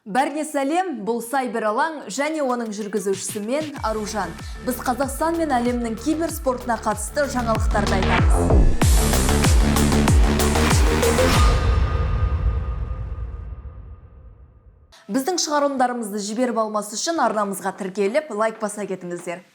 Бәріне сәлем, бұл Сайбер алаң және оның жүргізушісі мен Аружан. Біз Қазақстан мен әлемнің киберспортына қатысты жаңалықтарды айтамыз. Біздің шығарылымдарымызды жіберіп алмас үшін арнамызға тіркеліп, лайк баса кетіңіздер.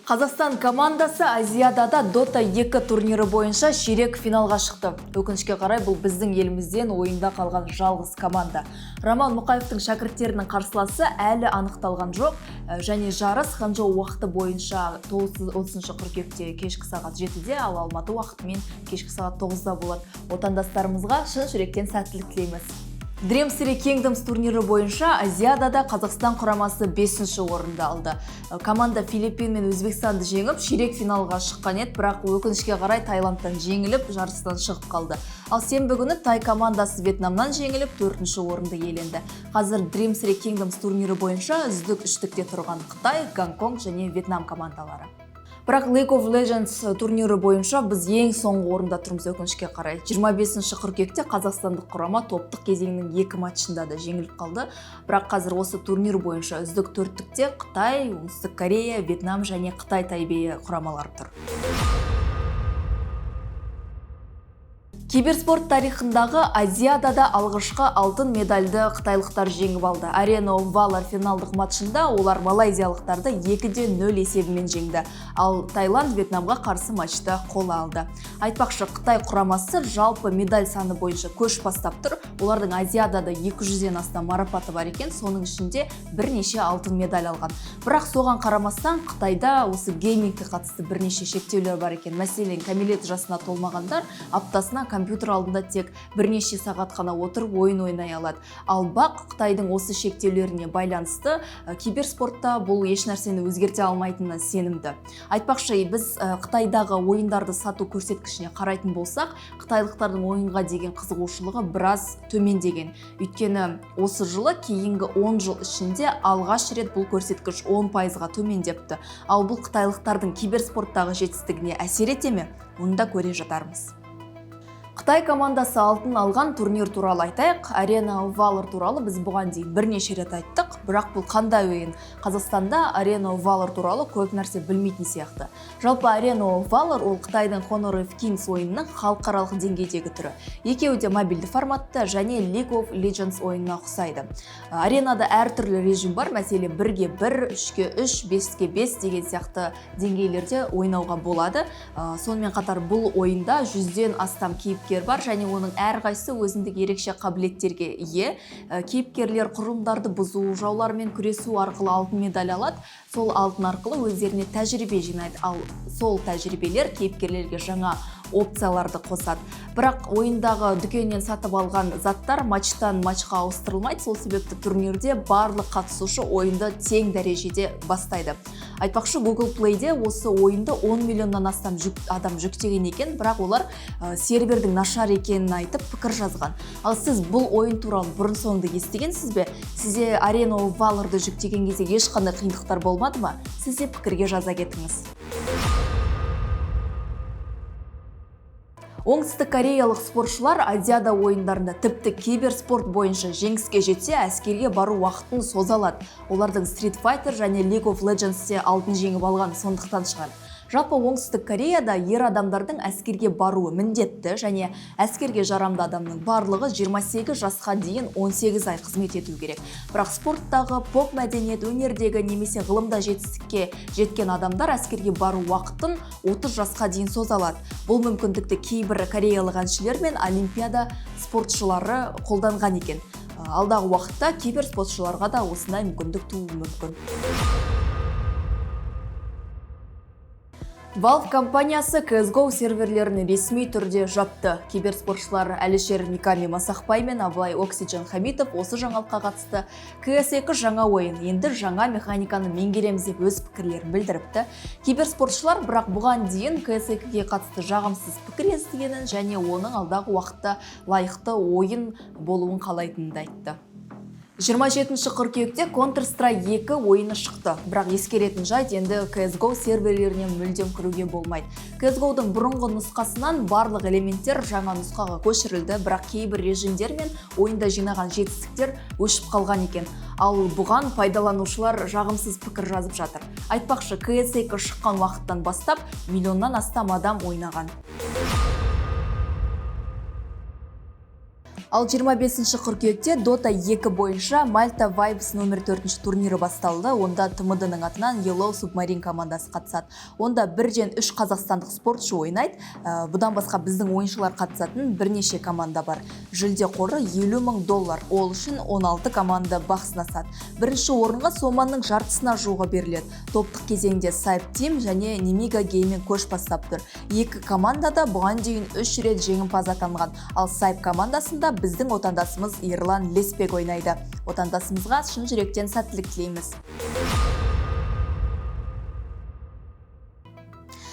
Қазақстан командасы Азиадада Dota 2 турнирі бойынша ширек финалға шықты. Өкінішке қарай, бұл біздің елімізден ойында қалған жалғыз команда. Роман Мұқаевтың шәкірттерінің қарсыласы әлі анықталған жоқ. Және жарыс Ханчжоу уақыты бойынша 30 қыркүйекте кешкі сағат 7-де, ал Алматы уақытымен кешкі сағат 9-да болады. Отандастарымызға шын жүректен сәттілік тілейміз. Dream Three Kingdoms турнирі бойынша Азиадада Қазақстан құрамасы 5-ші орынды алды. Команда Филиппин мен Өзбекстанды жеңіп, ширек финалға шыққан еді, бірақ өкінішке қарай Таиландтан жеңіліп, жарыстан шығып қалды. Ал сенбі күні Тай командасы Вьетнамнан жеңіліп, 4-ші орынды иеленді. Қазір Dream Three Kingdoms турнирі бойынша үздік үштікте тұрған Қытай, Гонконг және Вьетнам командалары. Бірақ League of Legends турнирі бойынша біз ең соңғы орында тұрмыз, өкінішке қарай. 25 қыркүйекте қазақстандық құрама топтық кезеңнің екі матчында да жеңіліп қалды. Бірақ қазір осы турнир бойынша үздік төрттікте Қытай, Оңтүстік Корея, Вьетнам және Қытай Тайбэйі құрамалары тұр. Киберспорт тарихындағы Азиадада алғашқы алтын медальді қытайлықтар жеңіп алды. Arena of Valor финалдық матчында олар малайзиялықтарды 2-0 есебімен жеңді. Ал Таиланд Вьетнамға қарсы матчта қола алды. Айтпақшы, Қытай құрамасы жалпы медаль саны бойынша көш бастап тұр. Олардың Азиадада 200-ден астам марапаты бар екен, соның ішінде бірнеше алтын медаль алған. Бірақ соған қарамастан Қытайда осы геймингке қатысты бірнеше шектеулер бар екен. Мәселен, кәмелет жасына толмағандар аптасына компьютер алдында тек бірнеше сағат қана отырып ойын ойнай алады. Ал БАҚ Қытайдың осы шектеулеріне байланысты киберспортта бұл еш нәрсені өзгерте алмайтынына сенімді. Айтпақшы, біз Қытайдағы ойындарды сату көрсеткішіне қарайтын болсақ, қытайлықтардың ойынға деген қызығушылығы біраз төмендеген. Өйткені осы жылы кейінгі 10 жыл ішінде алғаш рет бұл көрсеткіш 10%-ға төмендепті. Ал бұл қытайлықтардың киберспорттағы жетістігіне әсер ете ме? Оны да көре жатармыз. Қытай командасы алтын алған турнир туралы айтайық. Arena of Valor туралы біз бұған дейін бірнеше рет айттық, бірақ бұл қандай ойын? Қазақстанда Arena of Valor туралы көп нәрсе білмейтін сияқты. Жалпы Arena of Valor ол Қытайдың Honor of Kings ойынының халықаралық деңгейдегі түрі. Екеуі де мобильді форматта және League of Legends ойынына ұқсайды. Аренада әртүрлі режим бар, мәселен 1-ге 1, 3-ге 3, 5-ге 5 деген сияқты деңгейлерде ойнауға болады. Сонымен қатар бұл ойында 100-ден астам кейіпкер бар және оның әрқайсысы өзіндік ерекше қабілеттерге ие. Кейіпкерлер құрылымдарды бұзу, жаулармен күресу арқылы алтын медаль алады. Сол алтын арқылы өздеріне тәжірибе жинайды. Ал сол тәжірибелер кейіпкерлерге жаңа опцияларды қосады. Бірақ ойындағы дүкеннен сатып алған заттар матчтан матчқа ауыстырылмайды. Сол себепті турнирде барлық қатысушы ойынды тең дәрежеде бастайды. Айтпақшы, Google Play'де осы ойынды 10 миллионнан астам адам жүктеген екен, бірақ олар сервердің нашар екенін айтып пікір жазған. Ал сіз бұл ойын туралы бұрын соңды естігенсіз бе? Сізде Arena of Valor'ды жүктеген кезде ешқандай қиындықтар болмады ма? Сіз де пікірге жаза кетіңіз. Оңтүстік кореялық спортшылар Азиада ойындарында тіпті киберспорт бойынша жеңіске жетсе, әскерге бару уақытын соза алады. Олардың Street Fighter және League of Legends'те алтын жеңіп алған сондықтан шығар. Жалпы Оңтүстік Кореяда ер адамдардың әскерге баруы міндетті және әскерге жарамды адамның барлығы 28 жасқа дейін 18 ай қызмет ету керек. Бірақ спорттағы, поп мәдениет, өнердегі немесе ғылымда жетістікке жеткен адамдар әскерге бару уақытын 30 жасқа дейін соза алады. Бұл мүмкіндікті кейбір кореялық әншілер мен олимпиада спортшылары қолданған екен. Алдағы уақытта киберспортшыларға да осындай мүмкіндік тууы мүмкін. Valve компаниясы CSGO серверлерін ресми түрде жапты. Киберспортшылар Әлішер Миками Масақбай мен Абылай Oxygen Хамитов осы жаңалыққа қатысты CS2 жаңа ойын, енді жаңа механиканы меңгереміз деп өз пікірлерін білдіріпті. Киберспортшылар бірақ бұған дейін CS2-ге қатысты жағымсыз пікір естігенін және оның алдағы уақытта лайықты ойын болуын қалайтынын да айтты. 27 қыркүйекте Counter-Strike 2 ойыны шықты. Бірақ ескеретін жайт, енді CSGO серверлеріне мүлдем кіруге болмайды. CSGO-дың бұрынғы нұсқасынан барлық элементтер жаңа нұсқаға көшірілді, бірақ кейбір режимдер мен ойында жинаған жетістіктер өшіп қалған екен. Ал бұған пайдаланушылар жағымсыз пікір жазып жатыр. Айтпақшы, CS2 шыққан уақыттан бастап миллионнан астам адам ойнаған. Ал 25 қыркүйекте Dota 2 бойынша Мальта Vibes номер 4 турнирі басталды. Онда ТМД-ның атынан Yellow Submarine командасы қатысады. Онда бірден үш қазақстандық спортшы ойнайды. Бұдан басқа біздің ойыншылар қатысатын бірнеше команда бар. Жүлде қоры 50 мың доллар. Ол үшін 16 команда бақ сынасады. Бірінші орынға соманың жартысына жуығы беріледі. Топтық кезеңде Сайп Team және Nemiga Gaming көш бастап тұр. Екі команда да бұған дейін үш рет жеңімпаз атанған. Ал Сайп командасында біздің отандасымыз Ерлан Леспек ойнайды. Отандасымызға шын жүректен сәттілік тілейміз.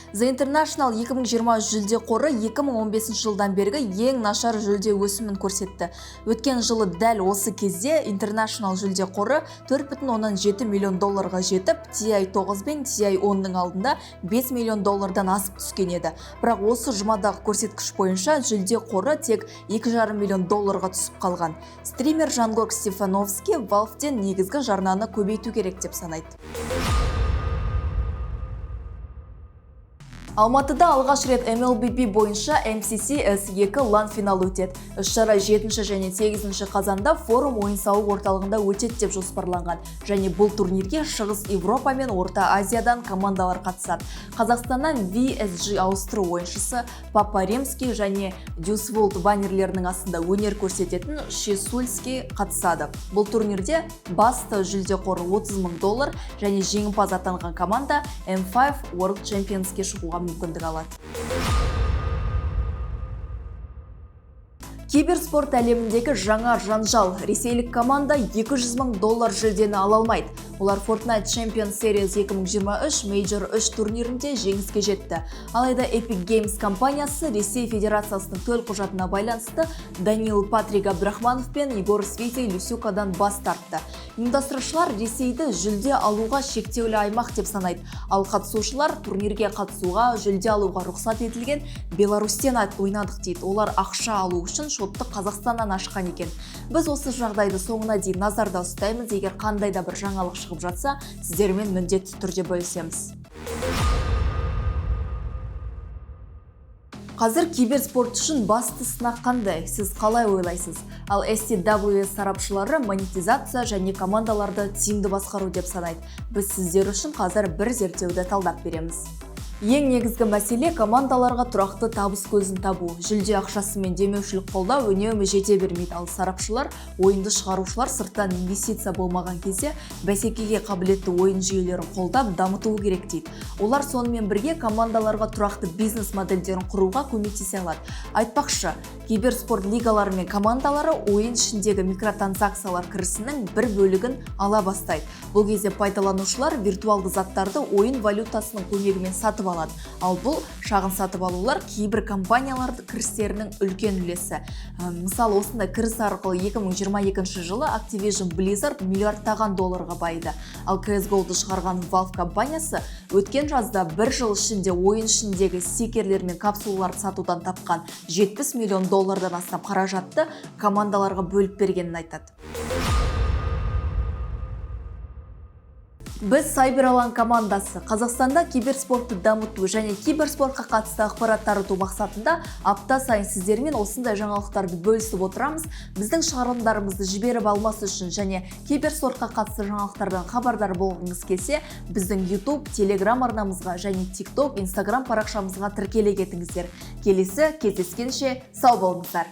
The International 2020 жүлде қоры 2015 жылдан бергі ең нашар жүлде өсімін көрсетті. Өткен жылы дәл осы кезде International жүлде қоры 4,7 миллион долларға жетіп, TI 9 бен TI 10-ның алдында 5 миллион доллардан асып түскен еді. Бірақ осы жұмадағы көрсеткіш бойынша жүлде қоры тек 2,5 миллион долларға түсіп қалған. Стример Жангорг Стефановский Valve'тен негізгі жарнаны көбейту керек деп санайды. Алматыда алғаш рет MLBB бойынша MCC S2 LAN финалы өтеді. Іс-шара 7 және 8 қазанда форум ойын-сауық орталығында өтеді деп жоспарланған. Және бұл турнирге Шығыс Европа мен Орта Азиядан командалар қатысады. Қазақстаннан VSG ауыстыру ойыншысы Папа Римский және Дюсволд баннерлерінің астында өнер көрсететін Шесульский қатысады. Бұл турнирде басты жүлде қоры 30 мың доллар және жеңімпаз атанған команда M5 World Championsке шығуға мүмкіндік алады. Киберспорт әлеміндегі жаңа жанжал. Ресейлік команда 200 мың доллар жүлдені ала алмайды. Олар Fortnite Champions Series 2023 Major 3 турнирінде жеңіске жетті. Алайда Epic Games компаниясы Ресей Федерациясының төлқұжатына байланысты Даниил Патрик Абдрахманов пен Егор Свитей Люсюкадан бас тартты. Ұйымдастырушылар Ресейді жүлде алуға шектеулі аймақ деп санайды. Ал қатысушылар турнирге қатысуға, жүлде алуға рұқсат етілген Беларусьтен ойнадық дейді. Олар ақша алу үшін шотты Қазақстаннан ашқан екен. Біз осы жағдайды соңына дейін назарда ұстаймыз. Егер қандай да бір жаңалық шығып жатса, сіздермен міндетті түрде бөлісеміз. Қазір киберспорт үшін басты сынақ қандай? Сіз қалай ойлайсыз? Ал STWS сарапшылары монетизация және командаларды тиімді басқару деп санайды. Біз сіздер үшін қазір бір зерттеуді талдап береміз. Ең негізгі мәселе командаларға тұрақты табыс көзін табу. Жүлде ақшасы мен демеушілік қолдау үнемі жете бермейді. Ал сарапшылар ойынды шығарушылар сырттан инвестиция болмаған кезде бәсекеге қабілетті ойын жүйелерін қолдап дамытуы керек дейді. Олар сонымен бірге командаларға тұрақты бизнес модельдерін құруға көмектесе алады. Айтпақшы, киберспорт лигалары мен командалары ойын ішіндегі микротранзакциялар кірісінің бір бөлігін ала бастайды. Бұл кезде пайдаланушылар виртуалды заттарды ойын валютасының көмегімен сатып алады. Ал бұл шағын сатып алулар кейбір компаниялар кірістерінің үлкен үлесі. Мысалы, осындай кіріс арқылы 2022 жылы Activision Blizzard миллиардтаған долларға байыды. Ал CSGO-ды шығарған Valve компаниясы өткен жазда бір жыл ішінде ойын ішіндегі стикерлер мен капсулаларды сатудан тапқан 70 миллион доллардан астам қаражатты командаларға бөліп бергенін айтады. Біз Сайбералаң командасы Қазақстанда киберспортты дамыту және киберспортқа қатысты ақпарат тарату мақсатында апта сайын сіздермен осындай жаңалықтарды бөлісіп отырамыз. Біздің шығарылымдарымызды жіберіп алмас үшін және киберспортқа қатысты жаңалықтардан хабардар болғыңыз келсе, біздің YouTube, Telegram арнамызға және TikTok, Instagram парақшамызға тіркеле кетіңіздер. Келесі кездескенше сау болыңыздар.